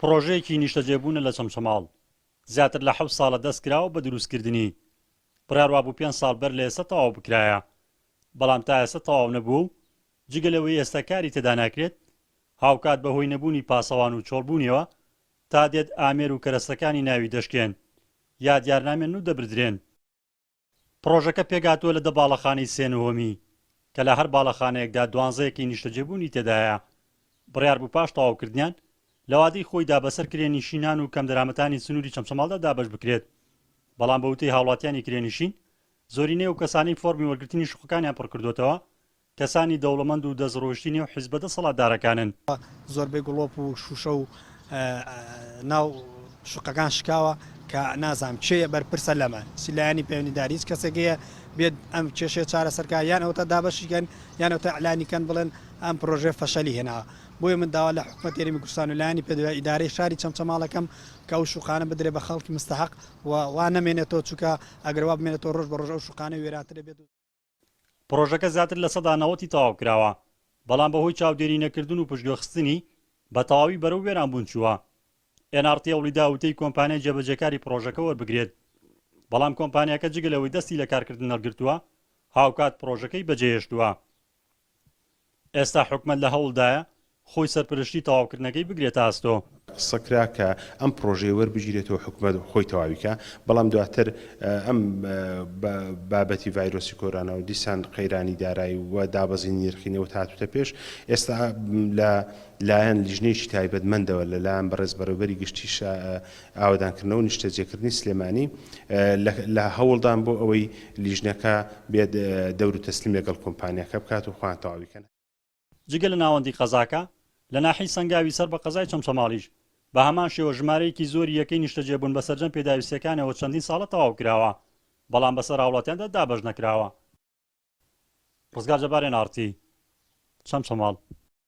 پڕۆژەیەکی نیشتەجێبوونە لە چەمچەماڵ، زیاتر لە حەوت ساڵە دەستکراوە بە دروستکردنی، بڕیار وابوو پێنج ساڵ بەر لە ئێستا تەواو بکرایە، بەڵام تا ئێستا تەواو نەبووە و جگە لەوەی ئێستا کاری تێدا ناکرێت، هاوکات بەهۆی نەبوونی پاسەوان و چۆڵبوونیەوە تا دێت ئامێر و کەرەستەکانی ناوی دەشکێن یا دیارنامێن و دەبردرێن. پڕۆژەکە پێکهاتووە لە دە باڵەخانەی سێ نهۆمی کە لە هەر باڵەخانەیەکدا دوانزە یەکەی نیشتەجێبوونی تێدایە، بڕیار بوو پاش تەواوکردنیان لە وادەی خۆیدا بەسەر کرێنیشینان و کەمدەرامەتانی سنووری چەمچەماڵدا دابەش بکرێت، بەڵام بە وتەی هاوڵاتیانی کرێنیشین زۆرینەی ئەو کەسانەی فۆرمی وەرگرتنی شوقەکانیان پڕکردۆتەوە کەسانی دەوڵەمەند و دەستڕۆیشتوی نێو حیزبە دەسەڵاتدارەکانن. زۆربەی گڵۆپ و شوشە و ناو شوقەکان شکاوە کە نازانم کێ بەرپرسە لەمە چ لایەنی پەیوەندیدار هیچ کەسێک هەیە بێت ئەم کێشەیە چارەسەر کا یان ئەوەتا دابەشی کەن یان ئەوەتا ئیعلانی کەن بڵێن ئەم پرۆژەیە فەشەلی هێناوە بۆیە من داوا لە حکومەتی هەرێمی کوردستان و لایەنی پەیوەندیدار ئیدارەی شاری چەمچەماڵ ئەکەم کە ئەو شوقانە بدرێ بە خەڵکی مستەحەق و وا نەمێنێتەوە چونکە ئەگەر وا بمێنێتەوە ڕۆژ بە ڕۆژ ئەو شوقانە وێرانتر ئەبێت و. پڕۆژەکە زیاتر 90% ی تەواو کراوە، بەڵام بەهۆی چاودێری نەکردن و پشتگوێخستنی، بە تەواوی بەرەو وێرانبوون چووە. ئێن ئاڕ تی هەوڵیدا وتەی کۆمپانیای جێبەجێکاری پڕۆژەکە وەربگرێت، بەڵام کۆمپانیاکە جگە لەوەی دەستی لە کارکردن هەڵگرتووە، هاوکات پڕۆژەکەی بەجێهێشتووە. ئێستا حکومەت لە هەوڵدایە خۆی سەرپەرشتی تەواوکردنەکەی بگرێتە ئەستۆ. قسە کرا کە ئەم پڕۆژەیە وەربگیرێتەوە حکومەت خۆی تەواوی کا، بەڵام دواتر ئەم بابەتی ڤایرۆسی کۆرۆنا و دیسان قەیرانی دارایی و دابەزینی نرخی نەوت هاتووتە پێش، ئێستا لە لایەن لیژنەیەکی تایبەتمەندەوە لە لایەن بەڕێز بەڕێوبەری گشتی ئاوەدانکردنەوە و نیشتەجێکردنی سلێمانی لە هەوڵدان بۆ ئەوەی لیژنەکە بێت دەور و تەسلیم لەگەڵ کۆمپانیاکە بکات و خۆیان تەواوی کەن. جگە لە ناوەندی قەزاکە، لە ناحیەی سەنگاوی سەر بە قەزای چەمچەماڵیش بە هەمان شێوە ژمارەیەکی زۆری یەکەی نیشتەجێبوون بە سەرجەم پێداویستییەکانەوە چەندین ساڵە تەواو کراوە، بەڵام بەسەر هاوڵاتیاندا دابەش نەکراوە. ڕزگار جەبار، ئێن ئاڕ تی، چەمچەماڵ.